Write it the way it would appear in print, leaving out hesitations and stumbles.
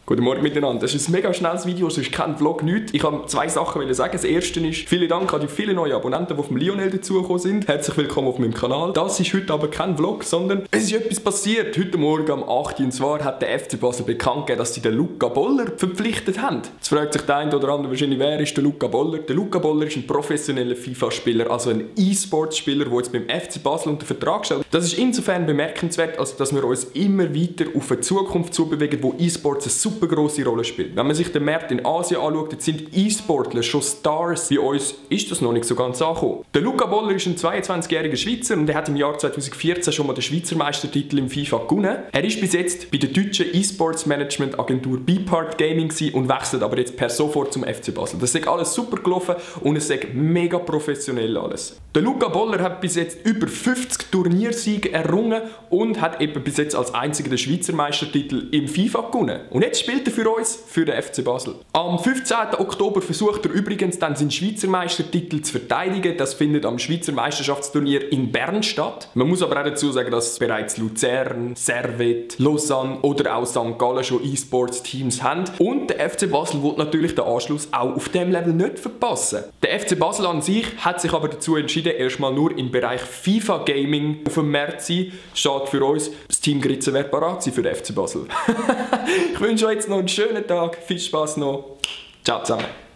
Guten Morgen miteinander. Das ist ein mega schnelles Video, es ist kein Vlog, nichts. Ich wollte zwei Sachen sagen. Das erste ist, vielen Dank an die vielen neuen Abonnenten, die vom Lionel dazugekommen sind. Herzlich willkommen auf meinem Kanal. Das ist heute aber kein Vlog, sondern es ist etwas passiert. Heute Morgen um 8 Uhr, und zwar hat der FC Basel bekannt gegeben, dass sie den Luca Boller verpflichtet haben. Jetzt fragt sich der eine oder andere wahrscheinlich, wer ist der Luca Boller? Der Luca Boller ist ein professioneller FIFA-Spieler, also ein E-Sports-Spieler, der jetzt beim FC Basel unter Vertrag steht. Das ist insofern bemerkenswert, als dass wir uns immer weiter auf eine Zukunft zubewegen, wo E-Sports eine super grosse Rolle spielt. Wenn man sich den Markt in Asien anschaut, dann sind E-Sportler schon Stars. Bei uns ist das noch nicht so ganz angekommen. Der Luca Boller ist ein 22-jähriger Schweizer und er hat im Jahr 2014 schon mal den Schweizer Meistertitel im FIFA gewonnen. Er ist bis jetzt bei der deutschen E-Sports Management Agentur Bpart Gaming und wechselt aber jetzt per sofort zum FC Basel. Das ist alles super gelaufen und es ist mega professionell alles. Der Luca Boller hat bis jetzt über 50 Turniersiege errungen und hat eben bis jetzt als einziger den Schweizer Meistertitel im FIFA gewonnen. Und jetzt spielt er für uns, für den FC Basel. Am 15. Oktober versucht er übrigens dann seinen Schweizer Meistertitel zu verteidigen. Das findet am Schweizer Meisterschaftsturnier in Bern statt. Man muss aber auch dazu sagen, dass bereits Luzern, Servette, Lausanne oder auch St. Gallen schon E-Sports-Teams haben. Und der FC Basel will natürlich den Anschluss auch auf diesem Level nicht verpassen. Der FC Basel an sich hat sich aber dazu entschieden, erstmal nur im Bereich FIFA-Gaming auf dem Markt zu sein. Schade für uns, das Team Gritze wird parat sein für den FC Basel. Ich wünsche euch jetzt noch einen schönen Tag, viel Spaß noch. Ciao zusammen.